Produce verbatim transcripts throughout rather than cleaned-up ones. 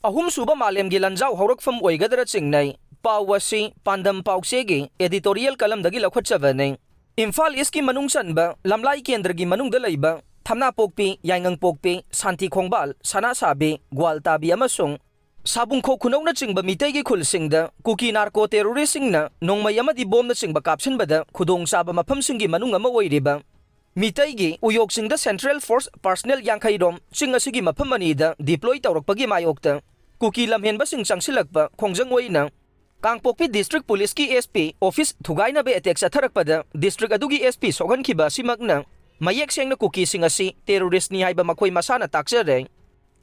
ꯑꯍꯨꯝꯁꯨꯕ ꯃꯥꯂꯦꯝꯒꯤ ꯂꯥꯟꯖꯥꯎ ꯍꯧꯔꯛꯐꯝ ꯑꯣꯏꯒꯗ꯭ꯔꯥ ꯆꯤꯡꯅꯩ꯫ ꯄꯥꯎ ꯑꯁꯤ ꯄꯥꯟꯗꯝ ꯄꯥꯎꯆꯦꯒꯤ editorial columnꯗꯒꯤ ꯂꯧꯈꯠꯆꯕꯅꯤ꯫ ꯏꯝꯐꯥꯜ ꯏꯁꯀꯤ ꯃꯅꯨꯡ ꯆꯟꯕ ꯂꯝꯂꯥꯏ ꯀꯦꯟꯗ꯭ꯔꯒꯤ ꯃꯅꯨꯡꯗ ꯂꯩꯕ ꯊꯝꯅꯥꯄꯣꯛꯄꯤ, ꯌꯥꯏꯉꯪꯄꯣꯛꯄꯤ, ꯁꯥꯟꯇꯤ ꯈꯣꯡꯕꯥꯜ, ꯁꯅꯥꯁꯥꯕꯤ, ꯒ꯭ꯋꯥꯜꯇꯥꯕꯤ ꯑꯃꯁꯨꯡ ꯁꯥꯕꯨꯡꯈꯣꯛ ꯈꯨꯅꯧꯅꯆꯤꯡꯕ ꯃꯤꯇꯩꯒꯤ ꯈꯨꯜꯁꯤꯡꯗ ꯀꯨꯀꯤ narco terroristꯁꯤꯡꯅ ꯅꯣꯡꯃꯩ ꯑꯃꯗꯤ ꯕꯣꯝꯅꯆꯤꯡꯕ ꯀꯥꯞꯁꯤꯟꯕꯗ ꯈꯨꯗꯣꯡꯆꯥꯕ ꯃꯐꯝꯁꯤꯡꯒꯤ ꯃꯅꯨꯡ ꯑꯃ ꯑꯣꯏꯔꯤꯕ ꯃꯤꯇꯩꯒꯤ ꯎꯌꯣꯛꯁꯤꯡꯗ central force personnel ꯌꯥꯡꯈꯩ ꯔꯣꯝ ꯆꯤꯡ ꯑꯁꯤꯒꯤ ꯃꯐꯝ ꯑꯅꯤꯗ deploy ꯇꯧꯔꯛꯄꯒꯤ ꯃꯥꯌꯣꯛꯇ ꯀꯨꯀꯤ ꯂꯝꯍꯦꯟꯕꯁꯤꯡ ꯆꯪꯁꯤꯜꯂꯛꯄ ꯈꯣꯡꯖꯪ ꯑꯣꯏꯅ ꯀꯥꯡꯄꯣꯛꯄꯤ district policeꯀꯤ S P office ꯊꯨꯒꯥꯏꯅꯕ attack ꯆꯠꯊꯔꯛꯄꯗ district ꯑꯗꯨꯒꯤ S P ꯁꯣꯛꯍꯟꯈꯤꯕ ꯑꯁꯤꯃꯛꯅ ꯃꯌꯦꯛ ꯁꯦꯡꯅ ꯀꯨꯀꯤꯁꯤꯡ ꯑꯁꯤ terroristꯅꯤ ꯍꯥꯏꯕ ꯃꯈꯣꯏ ꯃꯁꯥꯅ ꯇꯥꯛꯆꯔꯦ꯫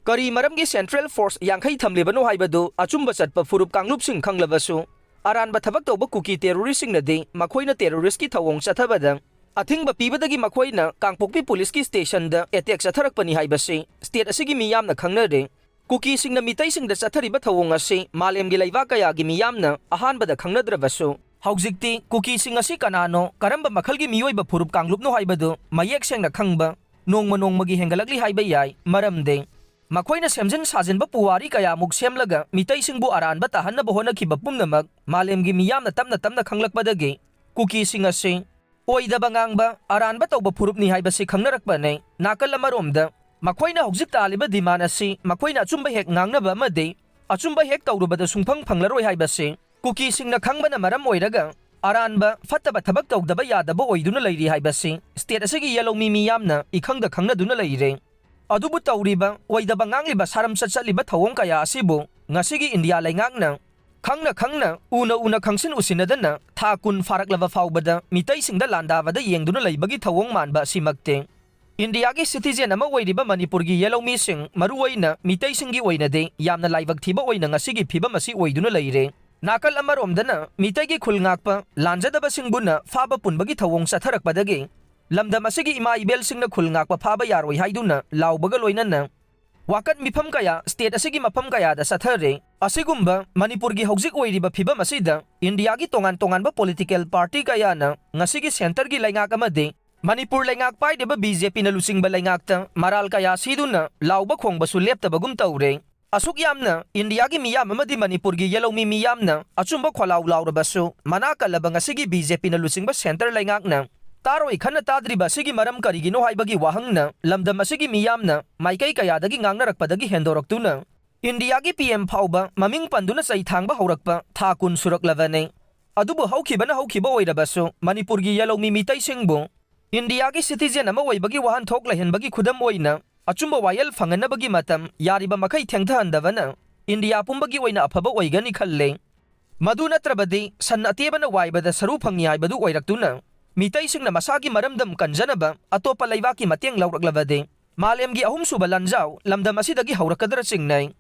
ꯀꯔꯤ ꯃꯔꯝꯒꯤ central force ꯌꯥꯡꯈꯩ ꯊꯝꯂꯤꯕꯅꯣ ꯍꯥꯏꯕꯗꯨ ꯑꯆꯨꯝꯕ ꯆꯠꯄ ꯐꯨꯔꯨꯞ ꯀꯥꯡꯂꯨꯞꯁꯤꯡ ꯈꯪꯂꯕꯁꯨ, ꯑꯔꯥꯟꯕ ꯊꯕꯛ ꯇꯧꯕ ꯀꯨꯀꯤ terroristꯁꯤꯡꯅꯗꯤ ꯃꯈꯣꯏꯅ terroristꯀꯤ ꯊꯧꯑꯣꯡ ꯆꯠꯊꯕꯗ ꯑꯊꯤꯡꯕ ꯄꯤꯕꯗꯒꯤ ꯃꯈꯣꯏꯅ ꯀꯥꯡꯄꯣꯛꯄꯤ policeꯀꯤ stationꯗ attack ꯆꯠꯊꯔꯛꯄꯅꯤ ꯍꯥꯏꯕꯁꯤ state ꯑꯁꯤꯒꯤ ꯃꯤꯌꯥꯝꯅ ꯈꯪꯅꯔꯦ꯫ ꯀꯨꯀꯤꯁꯤꯡꯅ ꯃꯤꯇꯩꯁꯤꯡꯗ ꯆꯠꯊꯔꯤꯕ ꯊꯧꯑꯣꯡ ꯑꯁꯤ ꯃꯥꯂꯦꯝꯒꯤ ꯂꯩꯕꯥꯛ ꯀꯌꯥꯒꯤ ꯃꯤꯌꯥꯝꯅ ꯑꯍꯥꯟꯕꯗ ꯈꯪꯅꯗ꯭ꯔꯕꯁꯨ, ꯍꯧꯖꯤꯛꯇꯤ ꯀꯨꯀꯤꯁꯤꯡ ꯑꯁꯤ ꯀꯅꯥꯅꯣ, ꯀꯔꯝꯕ ꯃꯈꯜꯒꯤ ꯃꯤꯑꯣꯏꯕ ꯐꯨꯔꯨꯞ ꯀꯥꯡꯂꯨꯞꯅꯣ ꯍꯥꯏꯕꯗꯨ ꯃꯌꯦꯛ ꯁꯦꯡꯅ ꯈꯪꯕ ꯅꯣꯡꯃ ꯅꯣꯡꯃꯒꯤ ꯍꯦꯟꯒꯠꯂꯛꯂꯤ ꯍꯥꯏꯕ ꯌꯥꯏ꯫ ꯃꯔꯝꯗꯤ ꯃꯈꯣꯏꯅ ꯁꯦꯝꯖꯤꯟ ꯁꯥꯖꯤꯟꯕ ꯄꯨꯋꯥꯔꯤ ꯀꯌꯥꯃꯨꯛ ꯁꯦꯝꯂꯒ ꯃꯤꯇꯩꯁꯤꯡꯕꯨ ꯑꯔꯥꯟꯕ ꯇꯥꯍꯟꯅꯕ ꯍꯣꯠꯅꯈꯤꯕ ꯄꯨꯝꯅꯃꯛ ꯃꯥꯂꯦꯝꯒꯤ ꯃꯤꯌꯥꯝꯅ ꯇꯞꯅ ꯇꯞꯅ ꯈꯪꯂꯛꯄꯗꯒꯤ ꯀꯨꯀꯤꯁꯤꯡ ꯑꯁꯤ ꯑꯣꯏꯗꯕ ꯉꯥꯡꯕ, ꯑꯔꯥꯟꯕ ꯇꯧꯕ ꯐꯨꯔꯨꯞꯅꯤ ꯍꯥꯏꯕꯁꯤ ꯈꯪꯅꯔꯛꯄꯅꯤ꯫ ꯅꯥꯀꯜ ꯑꯃꯔꯣꯝꯗ, ꯃꯈꯣꯏꯅ ꯍꯧꯖꯤꯛ ꯇꯥꯜꯂꯤꯕ demand ꯑꯁꯤ ꯃꯈꯣꯏꯅ ꯑꯆꯨꯝꯕ ꯍꯦꯛ ꯉꯥꯡꯅꯕ ꯑꯃꯗꯤ ꯑꯆꯨꯝꯕ ꯍꯦꯛ ꯇꯧꯔꯨꯕꯗ ꯁꯨꯡꯐꯪ ꯐꯪꯂꯔꯣꯏ ꯍꯥꯏꯕꯁꯤ ꯀꯨꯀꯤꯁꯤꯡꯅ ꯈꯪꯕꯅ ꯃꯔꯝ ꯑꯣꯏꯔꯒ, ꯑꯔꯥꯟꯕ, ꯐꯠꯇꯕ ꯊꯕꯛ ꯇꯧꯗꯕ ꯌꯥꯗꯕ ꯑꯣꯏꯗꯨꯅ ꯂꯩꯔꯤ ꯍꯥꯏꯕꯁꯤ state ꯑꯁꯤꯒꯤ ꯌꯦꯜꯍꯧꯃꯤ ꯃꯤꯌꯥꯝꯅ ꯏꯈꯪꯗ ꯈꯪꯅꯗꯨꯅ ꯂꯩꯔꯦ꯫ ꯑꯗꯨꯕꯨ ꯇꯧꯔꯤꯕ, ꯑꯣꯏꯗꯕ ꯉꯥꯡꯂꯤꯕ, ꯁꯥꯔꯝꯆꯠ ꯆꯠꯂꯤꯕ ꯊꯧꯑꯣꯡ ꯀꯌꯥ ꯑꯁꯤꯕꯨ ꯉꯁꯤꯒꯤ ꯏꯟꯗꯤꯌꯥ ꯂꯩꯉꯥꯛꯅ ꯈꯪꯅ ꯈꯪꯅ, ꯎꯅ ꯎꯅ, ꯈꯪꯁꯤꯟ ꯎꯁꯤꯟꯅꯗꯅ ꯊꯥ ꯀꯨꯟ ꯐꯥꯔꯛꯂꯕ ꯐꯥꯎꯕꯗ ꯃꯤꯇꯩꯁꯤꯡꯗ ꯂꯥꯟꯗꯥꯕꯗ ꯌꯦꯡꯗꯨꯅ ꯂꯩꯕꯒꯤ ꯊꯧꯑꯣꯡ ꯃꯥꯟꯕ ꯑꯁꯤꯃꯛꯇꯤ ꯏꯟꯗꯤꯌꯥꯒꯤ citizen ꯑꯃ ꯑꯣꯏꯔꯤꯕ ꯃꯅꯤꯄꯨꯔꯒꯤ ꯌꯦꯜꯍꯧꯃꯤꯁꯤꯡ, ꯃꯔꯨꯑꯣꯏꯅ ꯃꯤꯇꯩꯁꯤꯡꯒꯤ ꯑꯣꯏꯅꯗꯤ ꯌꯥꯝꯅ ꯂꯥꯏꯕꯛ ꯊꯤꯕ ꯑꯣꯏꯅ ꯉꯁꯤꯒꯤ ꯐꯤꯕꯝ ꯑꯁꯤ ꯑꯣꯏꯗꯨꯅ ꯂꯩꯔꯦ꯫ ꯅꯥꯀꯜ ꯑꯃꯔꯣꯝꯗꯅ ꯃꯤꯇꯩꯒꯤ ꯈꯨꯜ ꯉꯥꯛꯄ ꯂꯥꯟꯖꯗꯕꯁꯤꯡꯕꯨꯅ ꯐꯥꯕ ꯄꯨꯟꯕꯒꯤ ꯊꯧꯑꯣꯡ ꯆꯠꯊꯔꯛꯄꯗꯒꯤ ꯂꯝꯗꯝ ꯑꯁꯤꯒꯤ ꯏꯃꯥ ꯏꯕꯦꯜꯁꯤꯡꯅ ꯈꯨꯜ ꯉꯥꯛꯄ ꯐꯥꯕ ꯌꯥꯔꯣꯏ ꯍꯥꯏꯗꯨꯅ ꯂꯥꯎꯕꯒ ꯂꯣꯏꯅꯅ ꯋꯥꯀꯠ ꯃꯤꯐꯝ ꯀꯌꯥ state ꯑꯁꯤꯒꯤ ꯃꯐꯝ ꯀꯌꯥꯗ ꯆꯠꯊꯔꯦ꯫ ꯑꯁꯤꯒꯨꯝꯕ ꯃꯅꯤꯄꯨꯔꯒꯤ ꯍꯧꯖꯤꯛ ꯑꯣꯏꯔꯤꯕ ꯐꯤꯕꯝ ꯑꯁꯤꯗ ꯏꯟꯗꯤꯌꯥꯒꯤ ꯇꯣꯉꯥꯟ ꯇꯣꯉꯥꯟꯕ political party ꯀꯌꯥꯅ ꯉꯁꯤꯒꯤ centreꯒꯤ ꯂꯩꯉꯥꯛ ꯑꯃꯗꯤ ꯃꯅꯤꯄꯨꯔ ꯂꯩꯉꯥꯛ ꯄꯥꯏꯔꯤꯕ BJPꯅ ꯂꯨꯆꯤꯡꯕ ꯂꯩꯉꯥꯛꯇ ꯃꯔꯥꯜ ꯀꯌꯥ ꯁꯤꯗꯨꯅ ꯂꯥꯎꯕ ꯈꯣꯡꯕꯁꯨ ꯂꯦꯞꯇꯕꯒꯨꯝ ꯇꯧꯔꯦ꯫ ꯑꯁꯨꯛ ꯌꯥꯝꯅ ꯏꯟꯗꯤꯌꯥꯒꯤ ꯃꯤꯌꯥꯝ ꯑꯃꯗꯤ ꯃꯅꯤꯄꯨꯔꯒꯤ ꯌꯦꯜꯍꯧꯃꯤ ꯃꯤꯌꯥꯝꯅ ꯑꯆꯨꯝꯕ ꯈꯣꯜꯂꯥꯎ ꯂꯥꯎꯔꯕꯁꯨ, ꯃꯅꯥ ꯀꯜꯂꯕ ꯉꯁꯤꯒꯤ ꯕꯤ ꯖꯦ ꯄꯤꯅ ꯂꯨꯆꯤꯡꯕ ꯁꯦꯟꯇꯔ ꯂꯩꯉꯥꯛꯅ ꯇꯥꯔꯣꯏ ꯈꯟꯅ ꯇꯥꯗ꯭ꯔꯤꯕ ꯑꯁꯤꯒꯤ ꯃꯔꯝ ꯀꯔꯤꯒꯤꯅꯣ ꯍꯥꯏꯕꯒꯤ ꯋꯥꯍꯪꯅ ꯂꯝꯗꯝ ꯑꯁꯤꯒꯤ ꯃꯤꯌꯥꯝꯅ ꯃꯥꯏꯀꯩ ꯀꯌꯥꯗꯒꯤ ꯉꯥꯡꯅꯔꯛꯄꯗꯒꯤ ꯍꯦꯟꯗꯣꯔꯛꯇꯨꯅ ꯏꯟꯗꯤꯌꯥꯒꯤ ꯄꯤ ꯑꯦꯝ ꯐꯥꯎꯕ ꯃꯃꯤꯡ ꯄꯟꯗꯨꯅ ꯆꯩ ꯊꯥꯡꯕ ꯍꯧꯔꯛꯄ ꯊꯥ ꯀꯨꯟ ꯁꯨꯔꯛꯂꯕꯅꯤ꯫ ꯑꯗꯨꯕꯨ ꯍꯧꯈꯤꯕꯅ ꯍꯧꯈꯤꯕ ꯑꯣꯏꯔꯕꯁꯨ, ꯃꯅꯤꯄꯨꯔꯒꯤ ꯌꯦꯜꯍꯧꯃꯤ ꯃꯤꯇꯩꯁꯤꯡꯕꯨ ꯏꯟꯗꯤꯌꯥꯒꯤ ꯁꯤꯇꯤꯖꯦꯟ ꯑꯃ ꯑꯣꯏꯕꯒꯤ ꯋꯥꯍꯟꯊꯣꯛ ꯂꯩꯍꯟꯕꯒꯤ ꯈꯨꯗꯝ ꯑꯣꯏꯅ ꯑꯆꯨꯝꯕ ꯋꯥꯌꯦꯜ ꯐꯪꯍꯟꯅꯕꯒꯤ ꯃꯇꯝ ꯌꯥꯔꯤꯕ ꯃꯈꯩ ꯊꯦꯡꯊꯍꯟꯗꯕꯅ ꯏꯟꯗꯤꯌꯥ ꯄꯨꯝꯕꯒꯤ ꯑꯣꯏꯅ ꯑꯐꯕ ꯑꯣꯏꯒꯅꯤ ꯈꯜꯂꯤ꯫ ꯃꯗꯨ ꯅꯠꯇ꯭ꯔꯕꯗꯤ ꯁꯟ ꯑꯇꯦꯕꯅ ꯋꯥꯏꯕꯗ ꯁꯔꯨ ꯐꯪꯏ ꯍꯥꯏꯕꯗꯨ ꯑꯣꯏꯔꯛꯇꯨꯅ ꯃꯤꯇꯩꯁꯤꯡꯅ ꯃꯁꯥꯒꯤ ꯃꯔꯝꯗꯝ ꯀꯟꯖꯅꯕ ꯑꯇꯣꯞꯄ ꯂꯩꯕꯥꯛꯀꯤ ꯃꯇꯦꯡ ꯂꯧꯔꯛꯂꯕꯗꯤ ꯃꯥꯂꯦꯝꯒꯤ ꯑꯍꯨꯝꯁꯨꯕ ꯂꯥꯟꯖꯥꯎ ꯂꯝꯗꯝ ꯑꯁꯤꯗꯒꯤ ꯍꯧꯔꯛꯀꯗ꯭ꯔꯥ ꯆꯤꯡꯅꯩ꯫